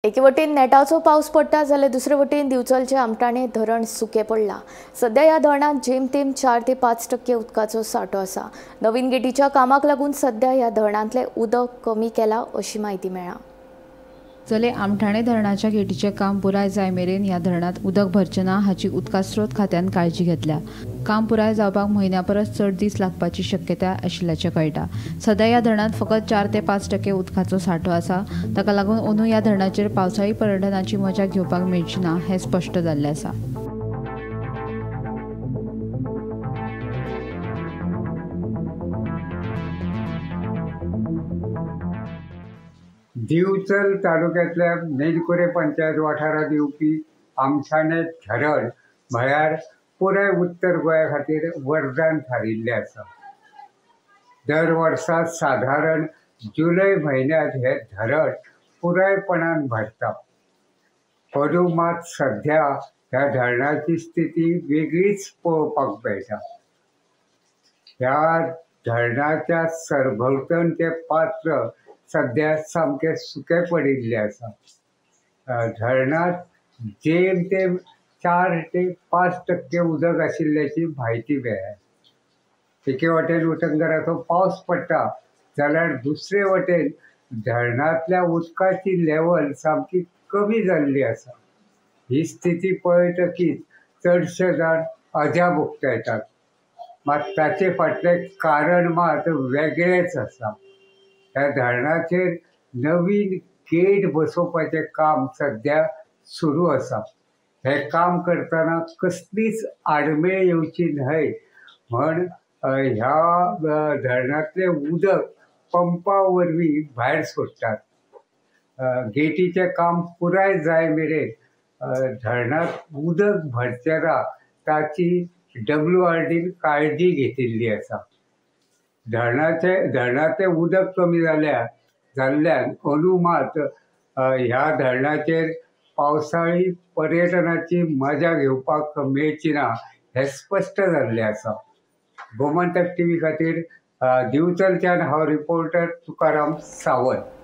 एके वटेन नेटाचो पावस पडटा जाल्यार दुसरे वटेन दिवचलचे आमठाणे धरण सुकें पडलां। सध्या ह्या धरणांत जेमतेम 4 ते 5% उदकाचो सांठो आसा। नवीन गेटीच्या कामाक लागून सध्या ह्या धरणांतलें उदक कमी केलां अशी म्हायती मेळ्ळा। चले आमठाणे धरणाच्या गेटीचें काम पुराय जाय मेरेन ह्या धरणांत उदक भरचें ना हाची उदका स्रोत खात्यान काळजी घेतल्या। काम पुराय जावपाक म्हयन्या परस चड दीस लागपाची शक्यताय आशिल्ल्याचें कळटा। सध्या ह्या धरणांत फकत 4 ते 5% उदकाचो सांठो आसा। ताका लागून अंदू ह्या धरणाचेर पावसाळी पर्यटनाची मजा घेवपाक मेळची ना हें स्पश्ट जाल्लें आसा। दिवचल तालुक्यांतल्या मेणकुरे पंचायत वाठारांत येवपी आमठाणे धरण म्हळ्यार पुराय उत्तर गोंया खातीर वरदान थारिल्लें आसा। दर वर्सा सादारण जुलय म्हयन्यांत हें धरण पुरायपणान भरता। अंदू मात सद्या ह्या धरणाची स्थिती वेगळीच पळोवपाक मेळटा। ह्या धरणाच्या सरभोंवतणचें पात्र सद्या सामकें सुकें पडिल्लें आसा। धरणांत जेमतेम 4 ते 5% उदक आशिल्ल्याची म्हायती मेळ्ळ्या। एके वटेन उटंगराचो पावस पडटा जाल्यार दुसरे वटेन धरणांतल्या उदकाची लेवल सामकी कमी जाल्ली आसा। ही स्थिती पळयतकीच चडशे जाण अजाप उक्तायतात, मात ताचे फाटलें कारण मात वेगळेंच आसा। ह्या धरणाचेर नवीन गेट बसोवपाचें काम सद्या सुरू आसा। हें काम करतना कसलीच आडमेळ येवची न्हय म्हण ह्या धरणांतलें उदक पंपा वरवीं भायर सोडटात। गेटीचें काम पुराय जाय मेरेन धरणांत उदक भरचें ना ताची WRDन काळजी घेतिल्ली आसा। धरणाचें उदक कमी जाल्ल्यान अंदू मात ह्या धरणाचेर पावसाळी पर्यटनाची मजा घेवपाक मेळची ना हें स्पश्ट जाल्लें आसा। गोमंतक टीव्ही खातीर दिवचलच्यान हांव रिपोर्टर तुकाराम सावंत।